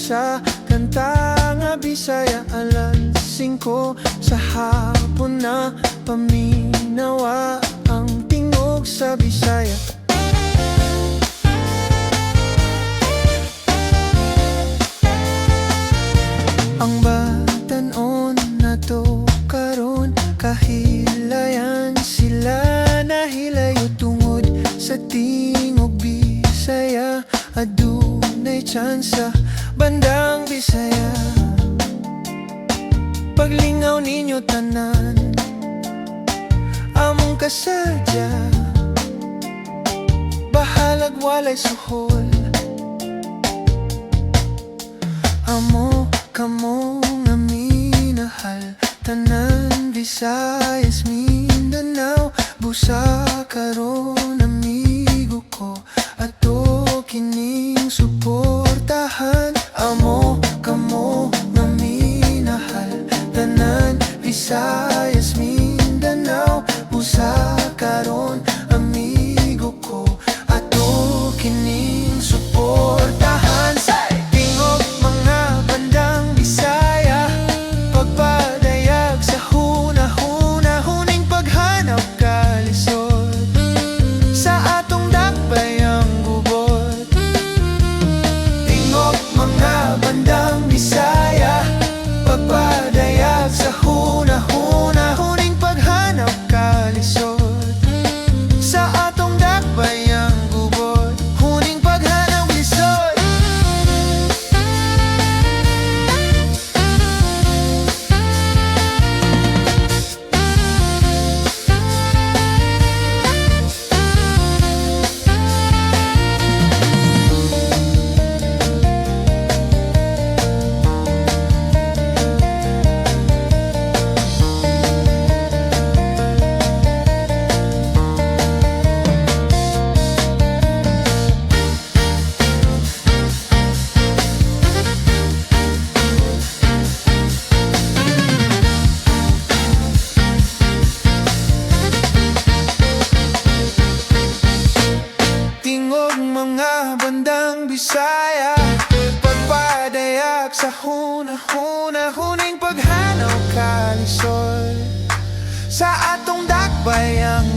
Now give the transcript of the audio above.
Sa kanta nga Bisaya, alas 5 sa hapon na. Paminawa ang Tingog sa Bisaya. Ang batan-on nato karon, kahilayan sila nahilayo tungod sa Tingog Bisaya. Adunay tsansa, Bandang Bisaya. Paglingaw ninyo tanan, among kasadya. Bahalag walay suhol. Amo kamo nga minahal, tanan Visayas, Mindanao. Busa karon, amigo ko, ato kining suportahan. Amo kamo nga minahal, tanan Visayas, Mindanao. Busa karon, amigo ko, ato kining suportahan. Tingog mga Bandang Bisaya, pagpadayag sa huna-huna, huning paghanaw kalisod sa atong dakbay ang gubot. Tingog mga Bandang Bisaya, pagpadayag sa huna-huna, huning paghanaw kalisod sa atong dakbay ang gubot, huning paghanaw lisod. Tingog mga Bandang Bisaya, pagpadayag sa huna-huna, huning paghanaw kalisod sa atong dakbay ang